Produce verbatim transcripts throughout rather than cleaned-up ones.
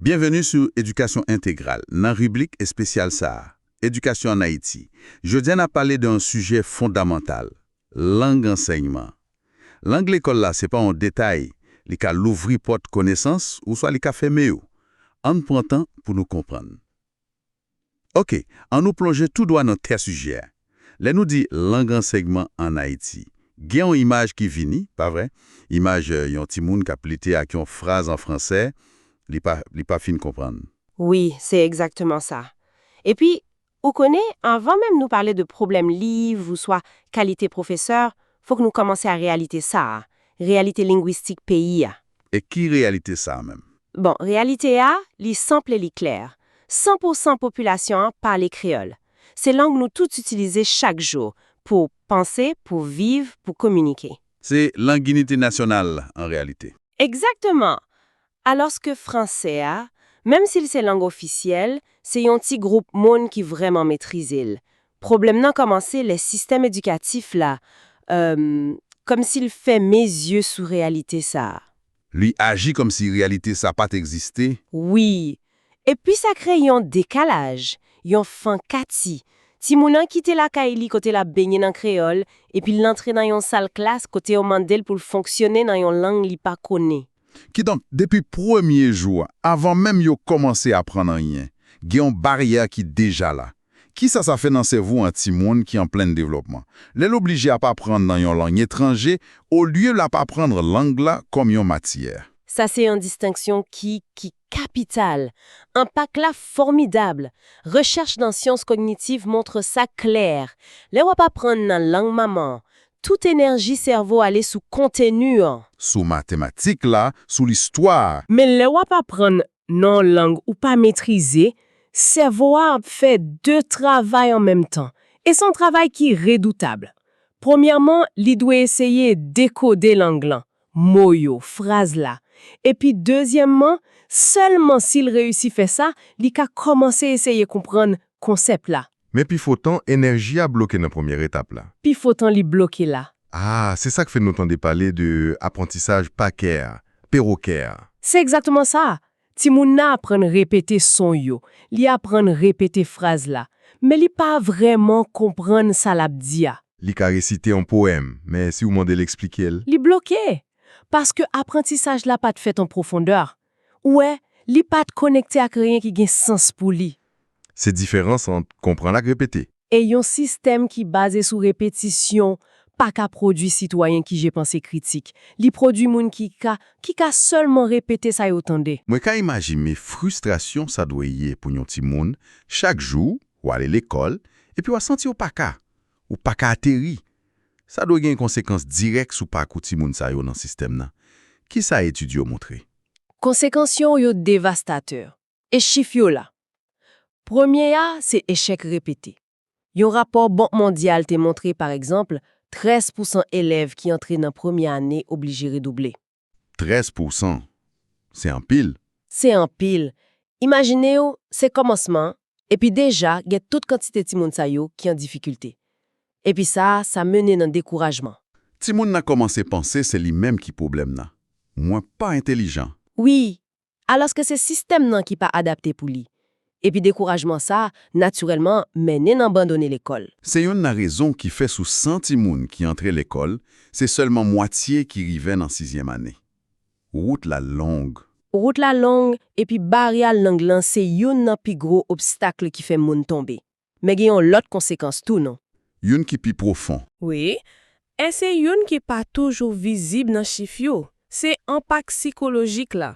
Byenveni sou Edikasyon Entegral, nan ribrik espesyal sa a, Edikasyon ann Ayiti. Jodi a, n ap pale de yon sijè fondamantal, lang ansèyman. Lang lekòl la, se pa yon detay, li ka louvri pòt konesans, oswa li ka fèmen yo. Ann pran tan pou nou konprann. Oke, ann nou plonje tou dwa nan kè sijè a. Lè nou di lang ansèyman ann Ayiti, gen yon imaj ki vini, pa vre? Imaj, eh, yon timoun k ap lite ak yon fraz an fransè, li pa, li pa fin konprann. Wi, se egzakteman sa. Epi, ou konnen, anvan menm nou pale de pwoblèm liv oswa kalite pwofesè, fòk nou kòmanse a reyalite sa a, reyalite lengwistik peyi a. E ki reyalite sa a menm? Bon, reyalite a, li senp e li klè. San pou san popilasyon an pale kreyòl. Se lang nou tout itilize chak jou, pou panse, pou viv, pou kominike. Se lang inite nasyonal, an reyalite. Egzakteman! Alòske fransè a, menm si l se lang ofisyèl, se yon ti gwoup moun ki vrèman metrize l. Pwoblèm nan kòmanse lè sistèm edikatif la, euh, kòmsi l fèmen zye sou reyalite sa a. Li aji kòmsi reyalite sa pa t egziste. Wi. Epi sa kreye yon dekalaj, yon fankati. Timoun nan kite lakay li kote l ap benyen nan kreyòl, epi l antre nan yon sal klas kote yo mande l pou l fonksyone nan yon lang li pa konnen. Kidonk, depi premye jou a, avan menm yo kòmanse aprann anyen, gen yon baryè ki deja la. Kisa sa fè nan sèvo yon timoun ki an plen devlòpman? Lè l oblije ap aprann nan yon lang etranje, olye l ap aprann lang la kòm yon matyè. Sa se yon distenksyon ki, ki kapital. Enpak la fòmidab. Rechèch nan syans kognitiv montre sa klè. Lè w ap aprann nan lang manman, tout enèji sèvo ale sou konteni an. Sou matematik la, sou listwa a. Men lè w ap aprann nan yon lang ou pa metrize, sèvo a ap fè de travay an menm tan. E se yon travay ki redoutab. Premyèman, li dwe eseye dekode lang lan, mo yo, fraz la. Epi dezyèmman, sèlman si l reyisi fè sa, li ka kòmanse eseye konprann konsèp la. Men pifò tan, enèji a bloke nan premyè etap la. Pifò tan li bloke la. Ah, se sa k fè nou tande pale de aprantisaj pa kè a, perokè a. Se egzakteman sa. Timoun nan aprann repete son yo, li aprann repete fraz la, men li pa vrèman konprann sa l ap di a. Li ka resite yon powèm, men si w mande l eksplike l. Li bloke, paske aprantisaj la pa t fèt an pwofondè. Ou wè, li pa t konekte ak anyen ki gen sans pou li. Se diferans ant konprann ak repete. E yon sistèm ki baze sou repetisyon pa ka pwodui sitwayen ki je panse kritik. Li pwodui moun ki ka, ki ka sèlman repete sa yo tande. Mwen ka imajime fristrasyon sa dwe ye pou yon timoun, chak jou, w ale lekòl, epi w a santi w pa ka, ou pa ka ateri. Sa dwe gen konsekans dirèk sou pakou timoun sa yo nan sistèm nan. Kisa etid yo montre? Konsekans yo, yo devastatè. E chif yo la. Premye a, se echèk repete. Yon rapò Bank Mondyal te montre, pa egzanp, trèz pou san elèv ki antre nan premye ane oblije redouble. Trèz pou san? Se anpil. Se anpil. Imajine w, se kòmansman, epi deja gen tout kantite timoun sa yo ki an difikilte. Epi sa, sa mennen nan dekourajman. Timoun nan kòmanse panse se li menm ki pwoblèm nan. Mwen pa entèlijan. Wi, alòske se sistèm nan ki pa adapte pou li. Epi dekourajman sa, natirèlman, mennen n abandone lekòl. Se youn nan rezon ki fè sou san timoun ki antre lekòl, se sèlman mwatye ki rive nan sizyèm ane. Wout la long. Wout la long, epi baryè lang lan se youn nan pi gwo obstak ki fè moun tonbe. Men gen yon lòt konsekans tou, non? Youn ki pi pwofon. Wi, e se youn ki pa toujou vizib nan chif yo, se enpak sikolojik la.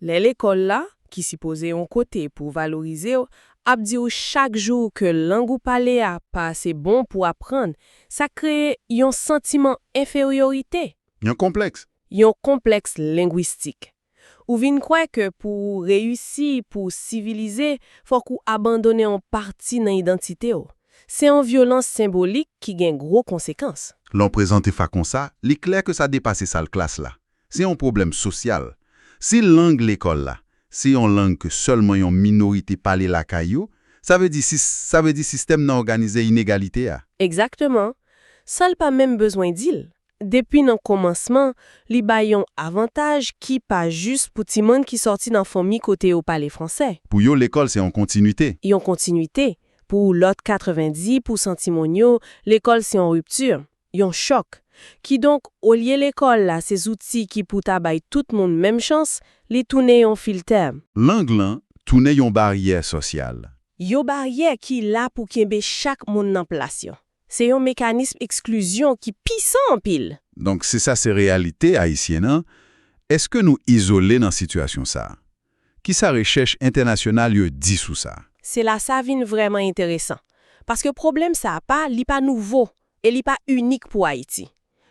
Lè lekòl la, ki sipoze yon kote pou valorize w, ap di w chak jou ke lang ou pale a pa ase bon pou aprann, sa kreye yon santiman enferyorite. Yon konplèks. Yon konplèks lengwistik. Ou vin kwè ke pou ou reyisi, pou w sivilize, fòk ou abandone yon pati nan idantite w. Se yon vyolans senbolik ki gen gwo konsekans. Lè w prezante sa konsa, li klè ke sa depase sal klas la. Se yon pwoblèm sosyal. Si lang lekòl la se yon lang ke sèlman yon minorite pale lakay yo, sa vle di sis-, sa vle di sistèm nan òganize inegalite a. Egzakteman. San l pa menm bezwen di l. Depi nan kòmansman, li bay yon avantaj ki pa jis pou timoun ki sòti nan fanmi kote yo pale fransè. Pou yo, lekòl se yon kontinite. Yon kontinite. Pou lòt katrevenndis pousan timoun yo, lekòl se yon ripti, yon chòk. Kidonk, olye lekòl la se zouti ki pou ta bay tout moun menm chans, li tounen yon filtè. Lang lan tounen yon baryè sosyal. Yon baryè ki la pou kenbe chak moun nan plas yo. Se yon mekanis eksklizyon ki pisan anpil. Donk, si sa se reyalite ayisyen an, èske nou izole nan sitiyasyon sa a? Kisa rechèch entènasyonal yo di sou sa? Se la sa vin vrèman enteresan. Paske pwoblèm sa a pa, li pa nouvo e li pa inik pou Ayiti.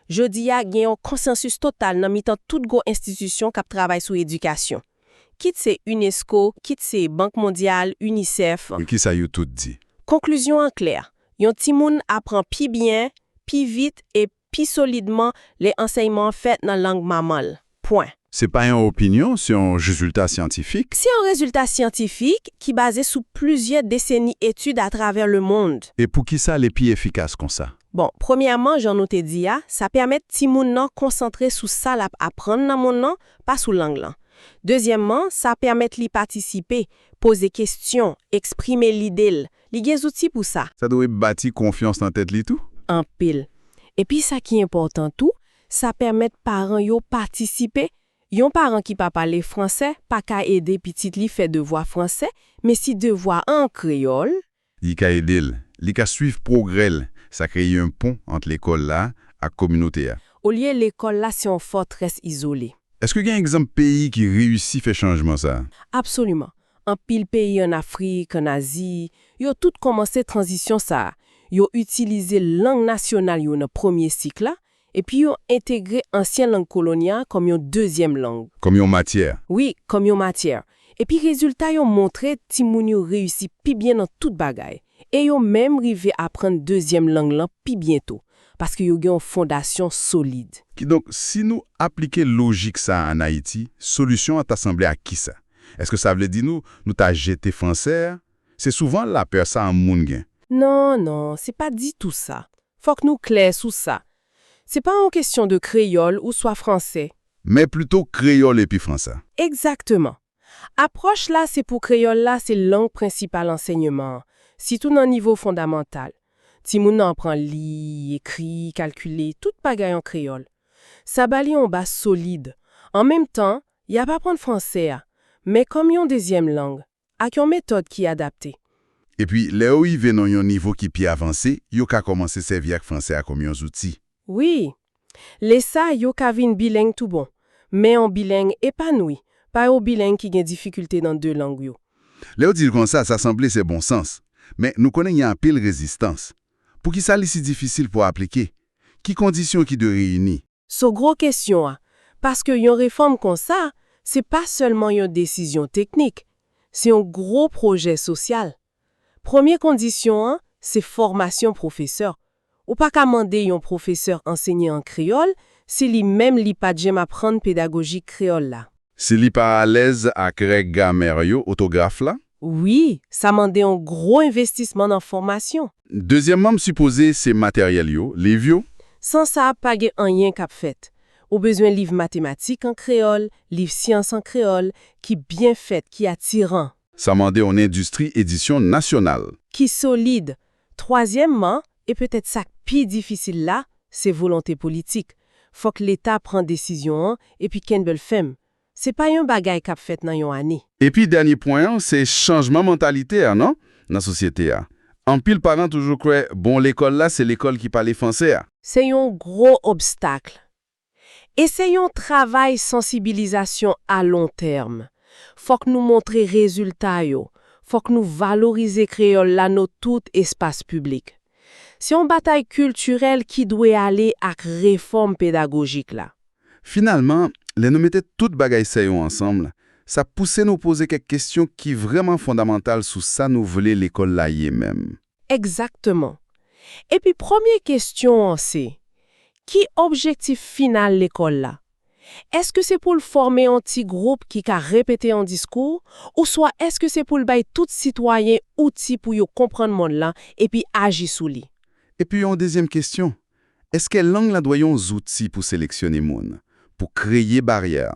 Jodi a, gen yon konsansis total nan mitan tout gwo enstitisyon k ap travay sou edikasyon. Kit se unesco, kit se Bank Mondyal, UNICEF. E kisa yo tout di? Konklizyon an klè. Yon timoun aprann pi byen, pi vit e pi solidman lè ansèyman an fèt nan lang manman l. Pwen. Se pa yon opinyon, se yon rezilta syantifik. Se yon rezilta syantifik ki baze sou plizyè deseni etid atravè lemonn. E poukisa li pi efikas konsa? Bon, premyèman, jan nou te di a, sa pèmèt timoun nan konsantre sou sa l ap aprann nan monn nan, pa sou lang lan. Dezyèmman, sa pèmèt li patisipe, poze kesyon, eksprime lide l. Li gen zouti pou sa. Sa dwe bati konfyans nan tèt li tou. Anpil. Epi sa ki enpòtan tou, sa pèmèt paran yo patisipe. Yon paran ki pa pale fransè pa ka ede pitit li fè devwa fransè, men si devwa an kreyòl, li ka ede l, li ka swiv pwogrè l. Sa kreye yon pon ant lekòl la ak kominote a. Olye lekòl la se yon fòtrès izole. Èske gen egzanp peyi ki reyisi fè chanjman sa a? Absoliman. Anpil peyi ann Afrik, ann Azi, yo tout kòmanse tranzisyon sa a. Yo itilize lang nasyonal yo nan premye sik la, epi yo entegre ansyen lang kolonyal kòm yon dezyèm lang. Kòm yon matyè. Wi, kòm yon matyè. Epi rezilta yo montre timoun yo reyisi pi byen nan tout bagay. E yo menm rive aprann dezyèm lang lan pi byen tou, paske yo gen yon fondasyon solid. Kidonk, si nou aplike lojik sa a ann Ayiti, solisyon an ta sanble ak kisa? Èske sa vle di nou, nou ta jete fransè a? Se souvan lapè sa a moun gen. Non, non, se pa ditou sa. Fòk nou klè sou sa. Se pa yon kesyon de kreyòl ouswa fransè. Men plito kreyòl epi fransè. Egzakteman. Apwòch la se pou kreyòl la se lang prensipal ansèyman an, sitou nan nivo fondamantal. Timoun nan aprann li, ekri, kalkile, tout bagay an kreyòl. Sa ba li yon baz solid. An menm tan, y ap aprann fransè a, men kòm yon dezyèm lang, ak yon metòd ki adapte. Epi, lè yo rive nan yon nivo ki pi avanse, yo ka kòmanse sèvi ak fransè a kòm yon zouti. Wi. Lè sa, yo ka vin bileng toubon. Men yon bileng epanoui, pa yon bileng ki gen difikilte nan de lang yo. Lè w di l konsa, sa sanble se bon sans. Men nou konnen gen anpil rezistans. Poukisa li si difisil pou aplike? Ki kondisyon ki dwe reyini? Se gwo kesyon an, paske yon refòm konsa, se pa sèlman yon desizyon teknik, se yon gwo pwojè sosyal. Premye kondisyon an, se fòmasyon pwofesè. Ou pa ka mande yon pwofesè ansenye an kreyòl si li menm li pa t janm aprann pedagoji kreyòl la. Si li pa alèz ak règ gramè yo, òtograf la? Wi, sa mande yon gwo envestisman nan fòmasyon. Dezyèmman, m sipoze se materyèl yo, liv yo. San sa, pa gen anyen k ap fèt. Ou bezwen liv matematik an kreyòl, liv syans an kreyòl, ki byen fèt, ki atiran. Sa mande yon endistri edisyon nasyonal. Ki solid. Twazyèmman, e petèt sa k pi difisil la, se volonte politik. Fòk Leta pran desizyon an epi kenbe l fèm. Se pa yon bagay k ap fèt nan yon ane. Epi dènye pwen an, se chanjman mantalite a, non? Nan sosyete a. Anpil paran toujou kwè, bon, lekòl la, se lekòl ki pale fransè a. Se yon gwo obstak. E se yon travay sansibilizasyon a lon tèm. Fòk nou montre rezilta yo. Fòk nou valorize kreyòl la nan tout espas piblik. Se yon batay kiltirèl ki dwe ale ak refòm pedagojik la. Finalman, lè nou mete tout bagay sa yo ansanm, sa pouse nou poze kèk kesyon ki vrèman fondamantal sou sa nou vle lekòl la ye menm. Egzakteman. Epi premye kesyon an se, ki objektif final lekòl la? Èske se pou l fòme yon ti gwoup ki ka repete yon diskou, ouswa èske se pou l bay tout sitwayen outi pou yo konprann monn lan epi aji sou li? Epi yon dezyèm kesyon, Èske lang lan dwe yon zouti pou seleksyone moun, pou kreye baryè,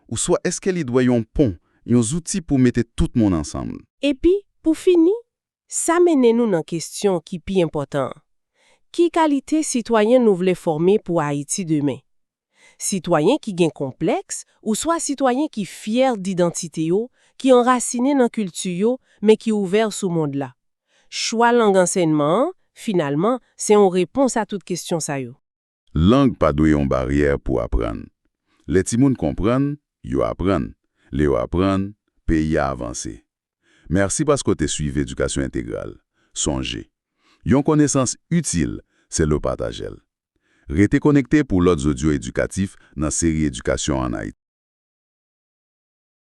ouswa èske li dwe yon pon, yon zouti pou mete tout moun ansanm? Epi, pou fini, sa mennen nou nan kesyon ki pi enpòtan an. Ki kalite sitwayen nou vle fòme pou Ayiti demen? Sitwayen ki gen konplèks ouswa sitwayen ki fyè d idantite yo, ki anrasinen nan kilti yo, men ki ouvè sou mond la? Chwa lang ansèyman an, finalman, se yon repons a tout kesyon sa yo. Lang pa dwe yon baryè pou aprann. Lè timoun konprann, yo aprann. Lè yo aprann, peyi a avanse. Mèsi paske w te swiv Edikasyon Entegral. Sonje, yon konesans itil, se lè w pataje l. Rete konekte pou lòt zodyo edikatif nan seri Edikasyon ann Ayiti.